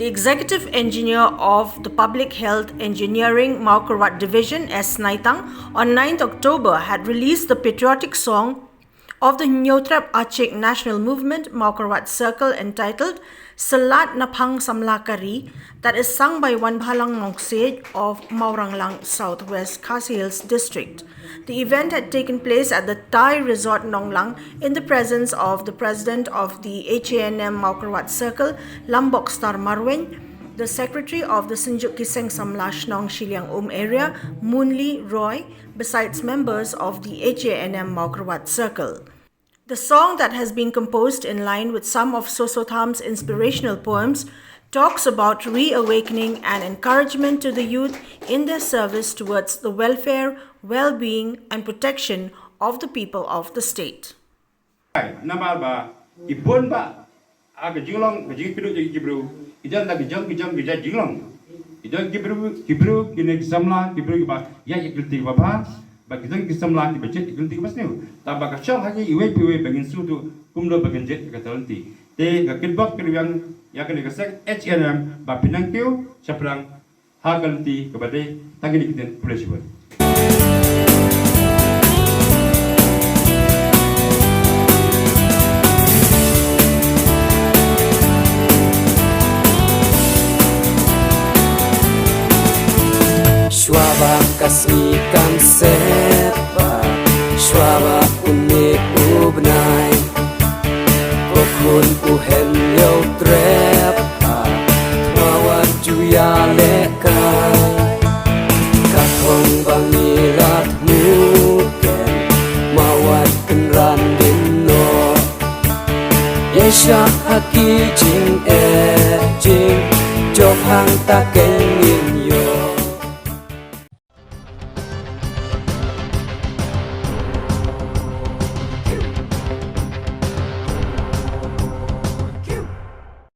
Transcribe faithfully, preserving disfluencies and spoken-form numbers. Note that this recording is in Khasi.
Executive Engineer of the Public Health Engineering Mawkyrwat Division, S Naitang, on ninth October had released the patriotic song of the Hynñiewtrep Achik National Movement Mawkyrwat Circle entitled Salad Naphang Samla Kari, that is sung by Wanbhalang Mawkyrwat of Mawranglang, Southwest Khasi Hills District. The event had taken place at the Thai Resort Nonglang in the presence of the President of the H A N M Mawkyrwat Circle, Lambok Star Marweiñ, the Secretary of the Synjuk Ki Seng Samla Shnong Shiliang Um Area, Moonli Roy, besides members of the H A N M Mawkyrwat Circle. The song, that has been composed in line with some of Soso Tham's inspirational poems, talks about reawakening and encouragement to the youth in their service towards the welfare, well-being and protection of the people of the state. Namar ba ki bun ba ha ka jinglong ka jingkyrduh jong ki briew, ki don da ki jong ki jong ki jait jinglong. Ki don ki briew, ki briew kine ki samla, ki briew kiba ïaid ïa ki lynti kiba bha, bad ki don ki samla kiba jied ïa ki lynti kiba sniew. Tangba ka shong ha ngi iwei pa iwei ba ngin sngewthuh kumno ba ngin jied ïa kata ka lynti. Te nga kitbok kyrwiang ïa kane ka seng H A N M ba pynïeng kiew shaphrang ha ka lynti kaba dei. Tang kine ki ktien, khublei shibun. Shuwa ba ka sngi kan set bha, shuwa ba un mih u bnai, ko khun u Hynñiewtrep ha, ma wat ju ïalehkai. Ka thong ba ngi la thmu ken, ma wat kynran dien noh. Ïaishah ha ki jingeh jingjop hangta ken ngin